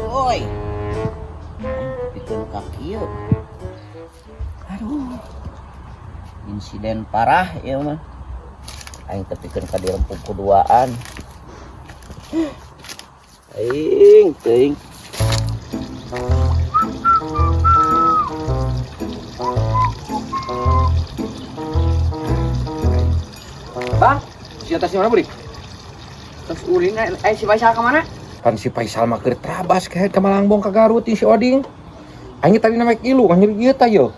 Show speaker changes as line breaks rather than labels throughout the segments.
Euy. Pikeun ka kieu. Aduh. Insiden parah ieu mah. Aing tepikeun ka dirempug ku duaan. Aing teuing.
Bang, si atas mana beli?
Terus ulin si Faisal kemana?
Pan si Faisal mah keur trabas kayak ka Malangbong ka Garut si Oding. Aing tadi naik ilu kan nyeri ieu tah yo.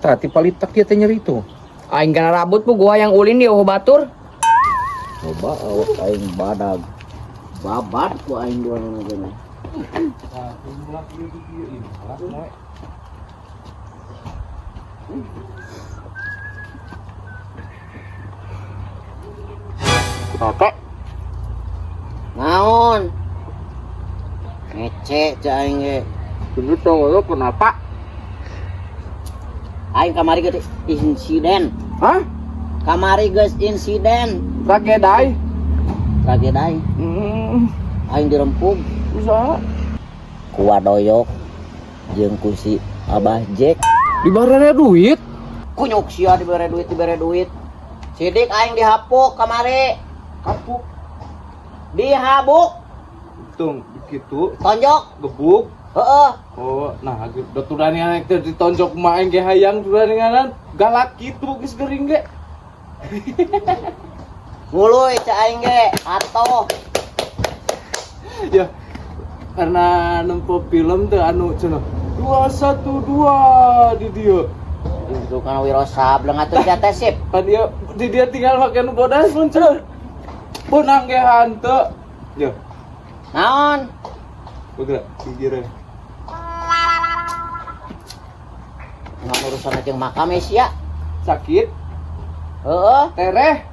Tah ti palitak ieu teh nyeri itu.
Aing kana rabut bu gua yang ulin di oh batur.
Coba awak aing badag. Babat ku aing dua nana gini.
Kenapa?
Naon? Ngece cek aing ge.
Bener tau lo kenapa?
Aing kamari geus insiden.
Hah?
Kamari geus insiden.
Tragedai?
Tragedai. Aing dirempug
Usaha.
ku Wadoyok jeung ku si Abah Jack.
Dibarana duit?
Kunyuk sia dibere duit dibere duit. Sidik aing dihapuk kamari.
Kapuk.
Dihabuk,
Tung, begitu.
tonjok.
Gebuk.
Heeh.
Oh, nah turan yang teh ditonjok mah aing ge hayang turan galak kitu geus gering ge.
Nguluy cek aing ge atoh.
Ya. Karena nempo film teh anu cenah 212 di dieu.
Itu kan Wiro Sableng atuh sia teh sip.
Pan ieu di dia tinggal make nu bodas muncul. Benang ge hanteu. Ya,
Naon?
bergerak pikiran.
Nggak urusan jeung makam sia.
Sakit,
Heeh.
tereh.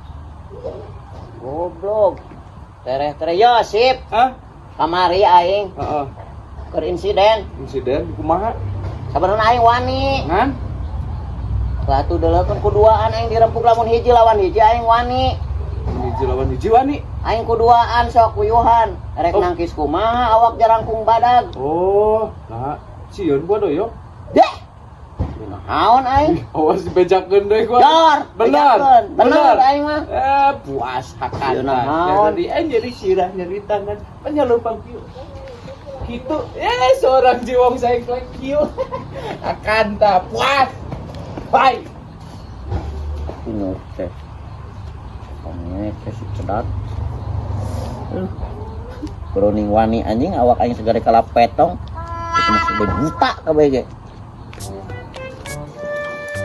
Goblok. Tereh-tereh yo sip.
Hah?
Kamari aing
Heeh.
keur insiden.
Insiden kumaha?
Sabenerna aing wani.
Ngan?
Batu deuleukeun kuduaan aing dirempug lamun hiji lawan hiji aing wani.
Hiji lawan hiji wani.
Aing kuduaan sok kuyuhan. Rek
Oh.
nangkis kumaha awak jarangkung badag.
Oh, nah, sieun gua doyok.
Deh. Naon aing?
Awas dibejakeun deui gua.
Dor,
Benar.
bejakeun. Bener aing mah.
Puas
Ieu
hakana.
naon?
Jadi jadi sirah nyeri tangan penyelupang kieu. Gitu. Seorang jiwong saya klek kieu. Akanta puas. Bye.
Kunyuk teh. Pangek si cedat. Kuruning wani anjing awak aing segede kalapetong. Itu masih buta kabeh ge.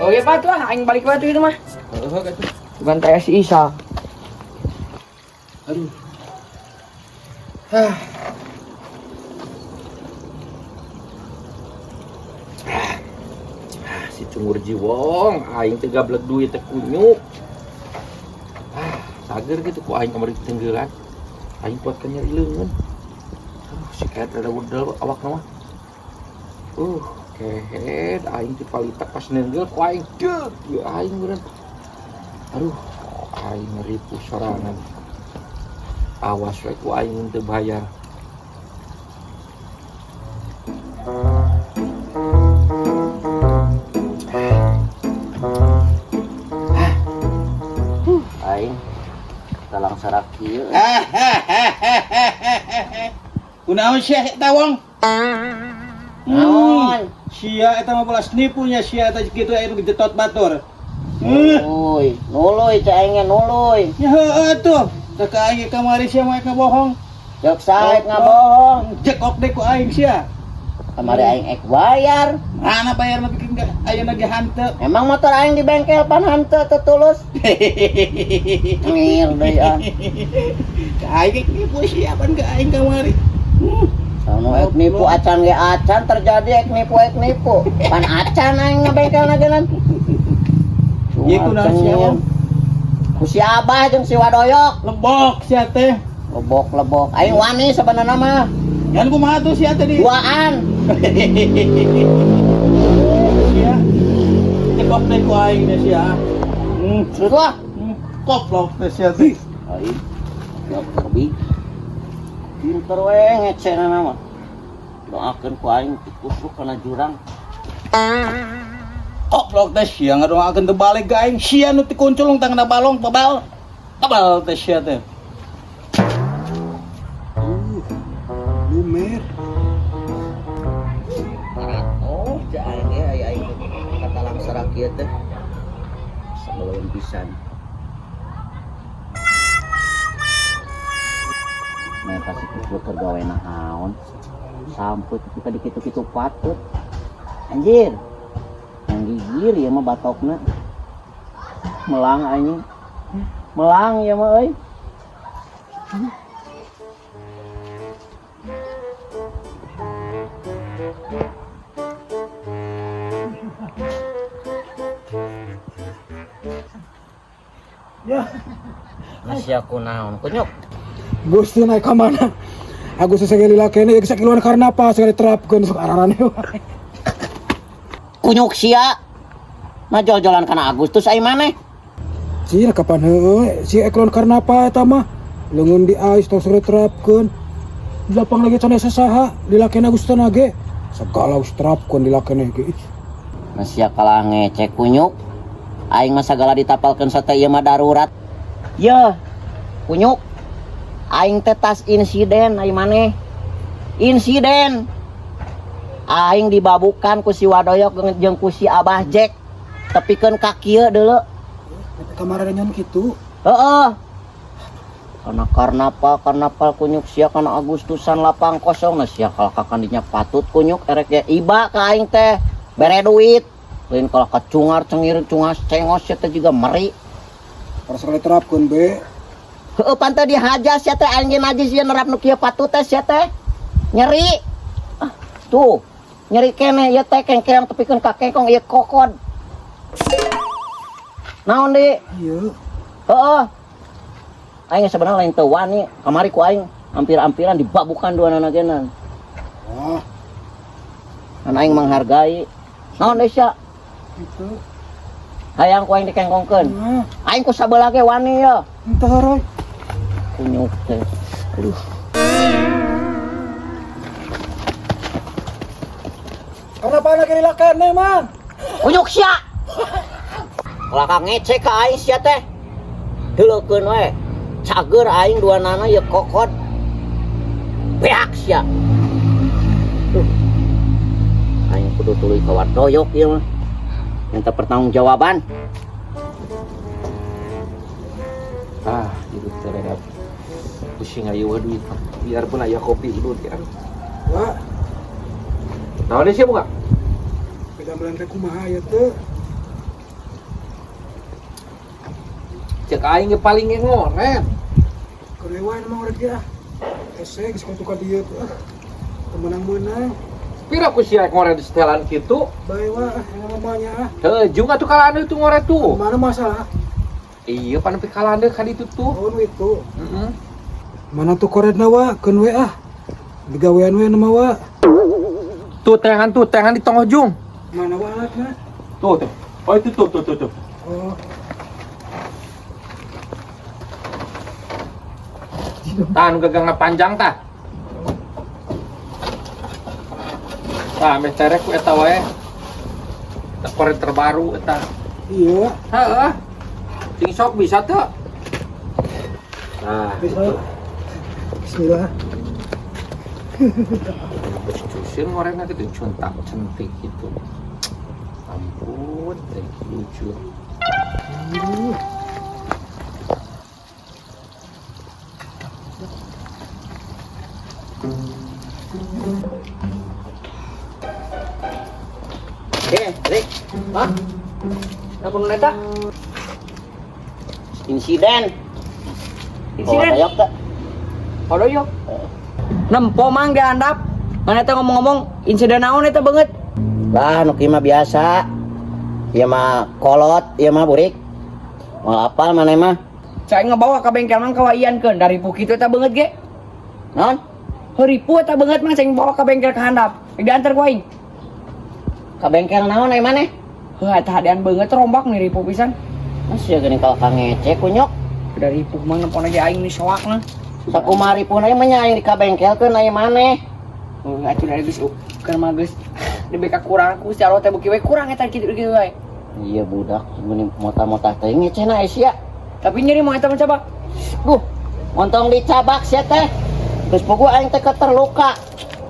Oh iya Pak tuh ah, aing balik batu itu mah.
Heeh, gitu.
Bukan kayak si Isa.
Aduh. Si cungur jiwong, aing teh gablek duit teh kunyuk. Sager gitu ku aing kamari tenggelan. Aing kuat ka nyeri leungeun. Aduh, si kaet rada wedel awakna mah. Kehed aing ti palitak pas nenggel ku aing deuk ieu aing meureun. Aduh, aing ngeripu sorangan. Awas we ku aing teu bayar.
Aing talang sarak kieu.
Kunaon sia eta wong?
Naon?
Sia eta mah belas nipunya sia eta kitu aya nu gejetot batur.
Nuluy, nuluy cek aing ge nuluy.
Ya heueuh tuh. Teu ka aing kamari sia mah ngabohong.
Jok saek ngabohong.
Jekok deh ku aing sia.
Kamari aing ek bayar.
Mana bayar mah bikin aya lagi hanteu.
Emang motor aing di bengkel pan hanteu teu tulus. Ngir deui ah.
Ka aing nipu sia pan ka aing kamari.
Sono ek nipu acan ge acan terjadi ek nipu ek nipu. Pan acan aing ngabengkelna geunan.
Ieu kunaon sia wong?
Ku si Abah jeung si Wadoyok.
Lebok sia teh.
Lebok-lebok. Aing wani sebenarnya mah.
Ngan kumaha tuh sia teh di?
Duaan.
Sia. Cekok deh ku aing deh sia.
Terus lah.
Koplok teh sia teh.
Aing. Ya lebih. Pinter we ngecena mah. Doakeun ku aing tikusuk kana jurang.
Koplok teh sia ngadoakeun teu balik ka aing. Sia nu tikunculung tangna balong tebal. Tebal teh sia teh.
Lumer.
Oh, cek aing ge aya aing kata langsara kieu teh. Sebelum pisan. Nah, pasti kudu keur gawe naon. Samput itu ka dikitu-kitu patut. Anjir. Yang gigir ya mah batokna. Melang anjing. Melang ya mah euy.
Ya,
Masih aku naon kunyuk.
Gusti naik ka mana? Aku sesegeli lakene geus sakiluan karena apa sekali terapkeun sok ararane wae.
Kunyuk sia. Ngajol-jolan kana Agustus ai maneh.
Cia kapan heueuh si eklon karena apa eta mah? Leungeun di ais tos terapkeun. Di lapang lagi can saha dilakene Agustus ge. Segala geus terapkeun dilakene ge. Ih,
Masih kalah ngecek kunyuk. Aing mah sagala ditapalkeun sate ieu mah darurat. Yeuh, kunyuk. Aing teh tas insiden ai maneh. Insiden. Aing dibabukan ku si Wadoyok jeung ku si Abah Jack. Tepikeun ka kieu deuleu.
Tapi kamar nyon kitu.
Heeh. Karena karnaval karnaval kunyuk sia kana Agustusan lapang kosong nah sia kalah kakandinya patut kunyuk erek ge iba ka aing teh bere duit. Lain kalah kacungar cengir cungas cengos sia teh juga meri.
Harus sekali terapkeun be.
Heeh pan teh dihaja sia teh aing ge najis sia nerap nu kieu patut teh sia teh. Nyeri. Ah, tuh. Nyeri keneh ieu teh kengkeong tepikeun ka kengkong ieu kokod. Naon di?
Iya.
Heeh. Aing sebenarnya lain teu wani, kamari ku aing hampir-hampiran dibabukan dua anak genan.
Wah,
Kan aing menghargai. Naon deui sia?
gitu.
Hayang ku aing dikengkongkeun.
Nah,
Aing ku sabelah ge wani ya.
entah Roy.
Kunyuk teh. Aduh.
Karena apa lagi dilakene man?
Kunyuk sia. Kalaka ngecek ka aing sia teh. Deulekeun we. Cager aing dua nana ye kokod. Beak sia. Duh. Aing kudu tuluy ka Wadoyok ieu mah. Minta pertanggungjawaban.
Ah, hidup teh beda. Pusing ayo duit mah. Biarpun aya kopi udut ya.
Wah,
Naon deui sia buka?
beda teh kumaha ya teh.
Cek aing ge paling ge ngoret.
Kerewan emang orang dia. Hese geus kutu ka dieu tuh. Ah. Temenang-menang.
Pira ku sia ngoret di setelan kitu?
Bae wa ah, yang namanya ah.
Heuh, jeung atuh kalah tuh ngoret tuh.
Mana masalah?
Iya, pan nepi kalah ka ditu tuh.
Oh, itu.
Heeh.
Mana tuh koretna wa, keun we ah. Digawean we nama wa.
Tuh tengan di tonggoh jung.
Mana wa alatna?
Tuh tuh. Oh itu tuh tuh tuh tuh.
Oh,
Tah nu gagangna panjang tah. Tah meh terek ku eta wae. Tah koret terbaru eta.
iya.
Heeh. Cing sok bisa tuh. Nah,
Bisa. Bismillah.
cusin ngoretna gitu cuntak centik gitu. Ampun, teh lucu.
Oke, Rik.
Hah? Kenapa nu eta?
Insiden.
Insiden?
Wadoyok teh.
Wadoyok. Nempo mang dihandap. Mana eta ngomong-ngomong insiden naon eta beungeut?
Lah nu kieu mah biasa. Ieu mah kolot, ieu mah burik. Moal apal maneh mah.
Saya ngebawa ka bengkel mang kawaiankeun dari kitu eta beungeut ge.
Naon?
Heuripu eta beungeut mang saya bawa ka bengkel ka handap. Diantar ku aing.
Ka bengkel naon ai maneh?
Heuh eta hadean beungeut rombak nih ripuh pisan.
Masih geuning kalau ka ngecek kunyuk.
Udah ripuh mang nempon aja aing nih soakna.
Sakumaha ripuhna ieu mah nya aing di ka bengkelkeun ai maneh.
Oh, atuh da geus keur mah geus dibeka kurang ku si Allah teh beuki we kurang eta kitu kitu wae.
Iya budak, meni motah-motah teh ngecehna sia.
Tapi nyeri mau eta mah cabak.
Duh, montong dicabak sia teh. Geus puguh aing teh terluka.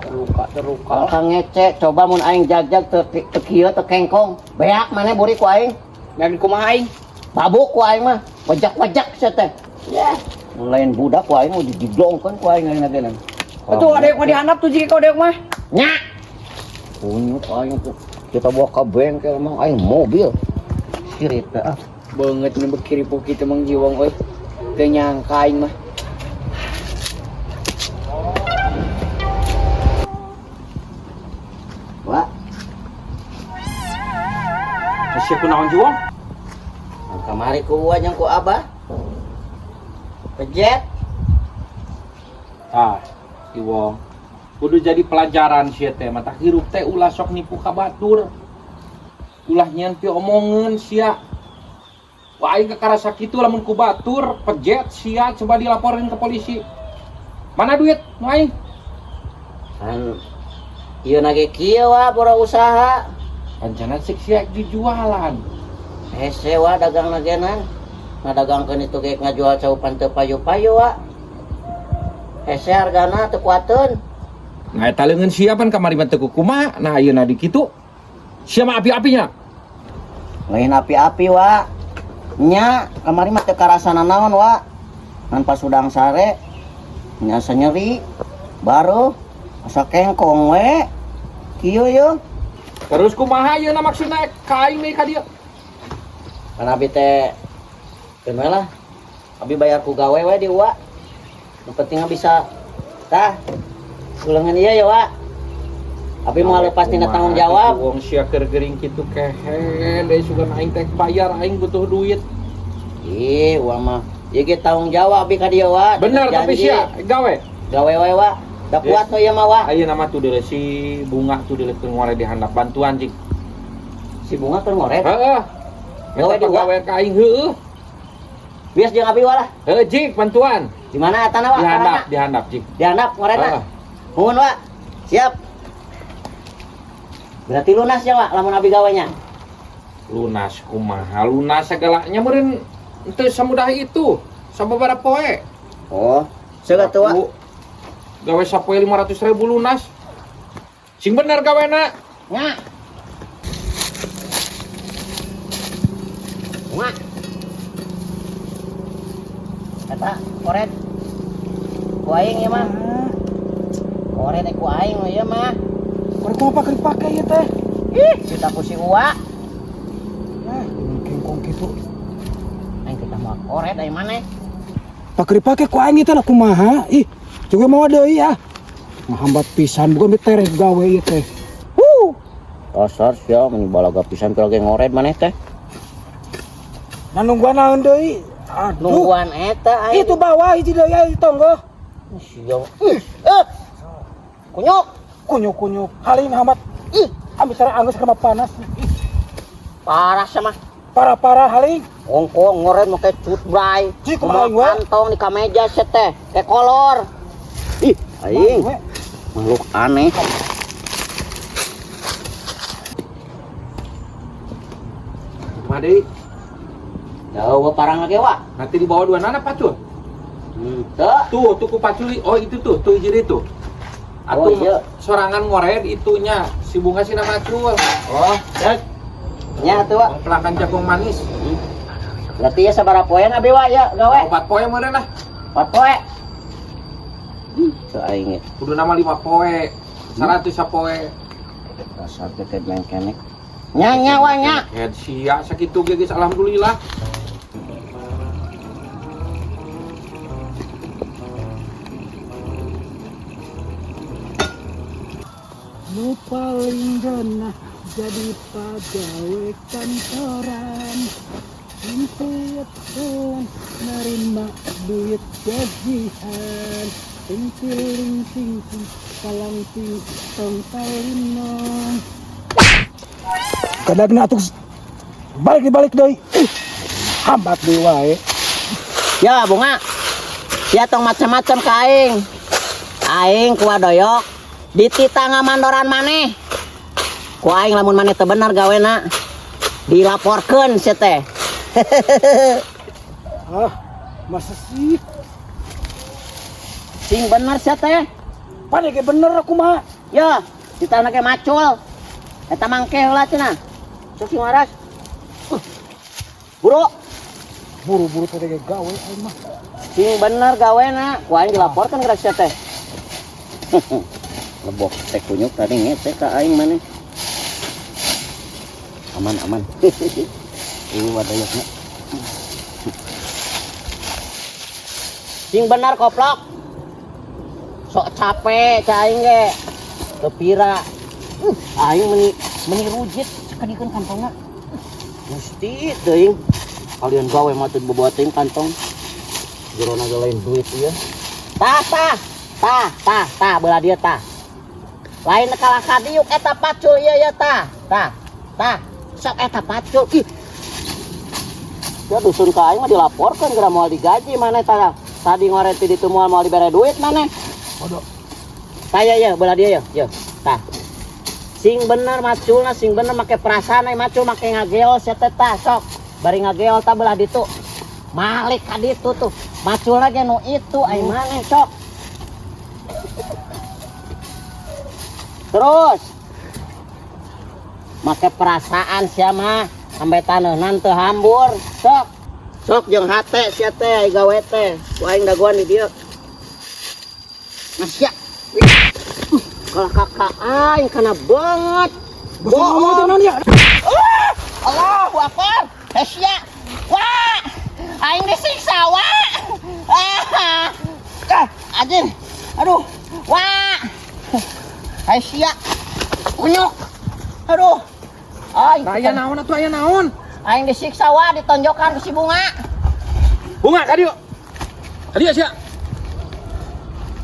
Terluka, terluka.
Kang ngece, coba mun aing jagjag teu teu kieu teu kengkong. Beak maneh buri ku aing.
Ngan kumaha aing?
Babuk ku aing mah, wajak-wajak sia teh. Ya, mun lain budak ku aing mau didiglongkeun ku aing aing geuna.
Atuh ada yang mau dihandap tuh jika kau deuk mah.
Nya. Kunyuk aing tuh. Kita bawa ke bengkel emang aing mobil. Sirit teh ah.
Banget nih bekiri poki teh Mang Jiwong euy. Teu nyangka aing mah.
Wah,
Sia kunaon Jiwong?
Kamari ku uwa jeung ku Abah. Pejet.
Ah, Jiwong. Kudu jadi pelajaran sia teh, mata hirup teh ulah sok nipu ka batur. Ulah nyieun piomongeun sia. Wah, aing kakarasa kitu lamun ku batur, pejet sia coba dilaporin ke polisi. Mana duit nu aing?
Kan ieu na ge kieu wa boro usaha.
Rencana cek sia dijualan.
Hese wa dagang nagenan. Ngadagangkeun itu ge ngajual caupan teu payu-payu wa. Hese hargana teu kuateun.
Nah, eta leungeun sia pan kamari mah teu kumaha, nah ayeuna di kitu. Sia mah api-apinya.
Lain api-api wa. Nya kamari mah teu karasana naon wa. Ngan pas udang sare nya asa nyeri baru asa kengkong we. Kieu ye.
Terus kumaha ayeuna maksudna ka aing deui ka dieu?
Kan abi teh keun we lah. Abi bayar ku gawe we di uwa. Nu penting mah bisa tah ulengan ieu ya wa. Abi mau lepas tina tanggung jawab.
Wong sia keur gering kitu kehe deui sugan aing teh bayar aing butuh duit.
Ih, uwa mah ieu ge tanggung jawab abi ka dieu wa.
Bener tapi
Janji.
sia gawe.
Gawe we wa. Da kuat we ieu mah wa.
Ayeuna mah tuh deuleu si bunga tuh deuleu keur ngore di handap bantuan cing.
Si bunga keur ngoret.
Heeh.
Gawe
Minta
di uwa.
pagawean ka aing heueuh.
Bias jeung abi wa lah.
Heueuh jik bantuan.
Di mana etana wa?
Di handap,
Karana?
di handap jik.
Di handap ngoretna.
Heeh.
Nuhun wa. Siap. Berarti lunas ya wa lamun abi gawenya.
Lunas kumaha lunas segalanya meureun teu samudah itu. Sababaraha poe.
Oh, seugah teu wa.
Aku gawe sapoe 500.000 lunas. Sing bener gawena.
Nya. Bunga. Eta koret. Ku aing ieu mah. Koret ku aing ieu mah.
Korek apa keur dipake ieu teh?
Ih, kita ku si Uwa.
Ah, kengkong kitu.
Aing kita mau koret aing maneh.
Pak dipake ku aing ieu teh lah kumaha? Ih, juga mau deui ah. Ngahambat pisan bukan tereh gawe ieu teh.
Huh. Dasar sia meni balaga pisan keur lagi ngoret maneh teh.
Nah nungguan naon deui? Aduh.
Nungguan eta aing.
Itu bawah hiji deui aya tonggo.
Sia. Ih, eh. Kunyuk.
Kunyuk-kunyuk, haling hambat.
Ih,
Ambil cara anggus kena panas. Ih,
parah sama.
Parah-parah haling.
Ongko ngoret make cut bray.
Cik, kumaha aing we?
Kantong di kameja sia teh, kayak kolor. Ih, aing
We.
makhluk aneh.
Kumaha deui?
Jauh parang lagi wa.
Nanti dibawa dua nana pacul.
Henteu.
Tuh, tuh ku paculi. Oh, itu tuh, tuh jadi tuh.
Oh,
Atuh
iya.
sorangan ngored itunya. Si bunga sih nama macul.
Oh, cek. Nya atuh wa.
Pelakan jagung manis.
Berarti ya sabaraha poean abi wa ya gawe?
4 poe meureun lah.
4 poe. Teu aing ge.
Kudu nama 5 poe. 100 sapoe.
Dasar teh main kenek. Nya nya wa nya.
Head sia sakitu ge geus alhamdulillah.
Nu paling genah jadi pegawai kantoran. Tiap bulan nerima duit gajian. Ting tiling ting ting talang ting tong talinong. Kadagna atuh balik dibalik deui. Ih, hambat deui wae.
Ya bunga. Sia tong macam-macam ka aing. Aing ku doyok. Dititah ngamandoran maneh. Ku aing lamun maneh teu bener gawena dilaporkeun sia teh.
Ah, masa sih?
Sing bener sia teh.
Pan ge bener aku mah.
Ya, dititahna ge macul. Eta mangke heula cenah. Sok sing waras. Buru,
Buru-buru tadi ge gawe aing mah.
Sing bener gawena. Ku aing dilaporkeun geura sia teh. Lebok teh kunyuk tadi ngecek ka aing maneh. Aman aman. Wadayakna. Sing bener koplok. Sok capek cai aing ge. Teu pira. Aing meni meni rujit sakedikeun kantongna. Gusti teuing. Kalian gawe mah teu boboa teuing kantong. Jerona ge lain duit ieu. Tah tah. Tah tah tah belah dieu tah. Lain kalah kadiuk eta pacul ieu ya tah. Tah. Tah. Sok eta pacul. Ih. Ya dusun ka aing mah dilaporkeun geura moal digaji maneh tah. Tadi ngoret di ditu moal moal dibere duit maneh.
Bodoh.
Tah ya ya belah dieu ya. Ye. Tah. Sing bener maculna sing bener make perasaan ai macul make ngageol sia teh tah sok. Bari ngageol tah belah ditu. Malik ka ditu tuh. Maculna ge nu itu ai maneh sok. Terus make perasaan sia mah sampai taneuhnan teu hambur sok. Sok jeung hate sia teh ai gawe teh. Ku aing dagoan di dieu. Masya. Kalau kakak aing kana banget.
Bohong tenan ya.
Allahu Akbar. Hesya. Wah. Aing disiksa, wah. Ah. Ah, anjir. Aduh. Wah. Hesya. Kunyuk. Aduh. Aing
Aya naon atuh aya naon?
Aing disiksa wah ditonjokan ku si Bunga.
Bunga ka dieu. Ka dieu sia.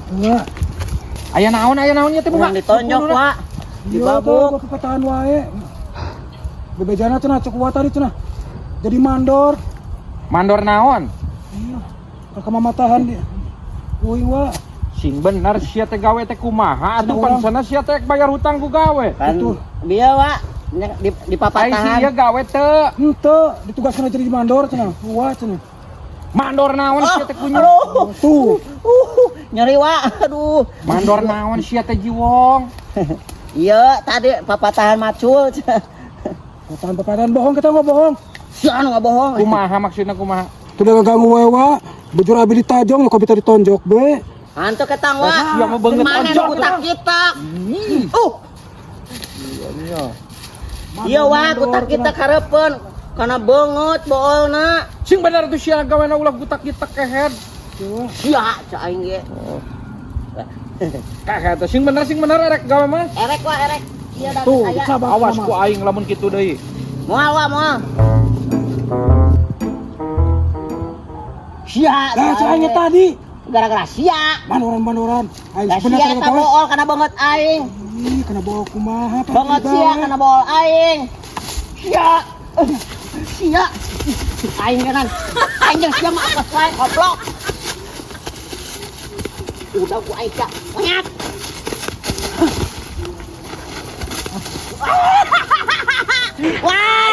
Enggak.
Aya naon ieu teh Bunga?
Urang ditonjok wah.
Iya,
Dibabuk.
tuh kepatahan wae. Bebejana cenah cek wa tadi cenah. Jadi mandor.
Mandor naon?
Iya. Kakak mamatahan dia. Uing wa.
Sing bener sia teh gawe teh kumaha atuh
Urang.
pansana sia teh bayar hutang ku gawe.
Kan
Betul.
bieu wah di
Ai
dipapatahan.
sia gawe teu.
Henteu ditugaskeun jadi mandor cenah. Wa cenah.
Mandor naon sia teh kunyuk?
Aduh.
Tuh.
Nyeri wah. Aduh.
Mandor naon sia teh jiwong?
Iya, tadi papatahan macul.
Papatahan bohong kita nggak bohong.
Sia anu nggak bohong.
Kumaha maksudna kumaha?
Tuh ganggu wae wa. Bujur abi ditajong kok bisa ditonjok be.
Hantu ketang wa.
Sia mah beungeut
Mana
tonjok.
nu kutak kita? Iya wah, kutak kita kareupeun kana beungeut boolna.
Sing bener tuh sia gawena ulah gutak gitak kehed.
Sia cak aing ge.
Kehed teh sing bener erek gawe mah.
Erek wah erek. Iya da
Tuh,
aya.
sabar.
Awas ku aing lamun kitu deui.
Moal wah moal. Sia.
Lah cek aing tadi.
Gara-gara sia.
Mandoran-mandoran. Aing
Lah
sebenarnya
sia eta
gawe.
bool kana beungeut aing.
Ih, kena bohong kumaha Pak.
Banget sia kana bool aing. Sia. Sia. Aing kanan. Aing jeung sia mah apes wae goblok. Udah ku aing sia. Monyet. Wah.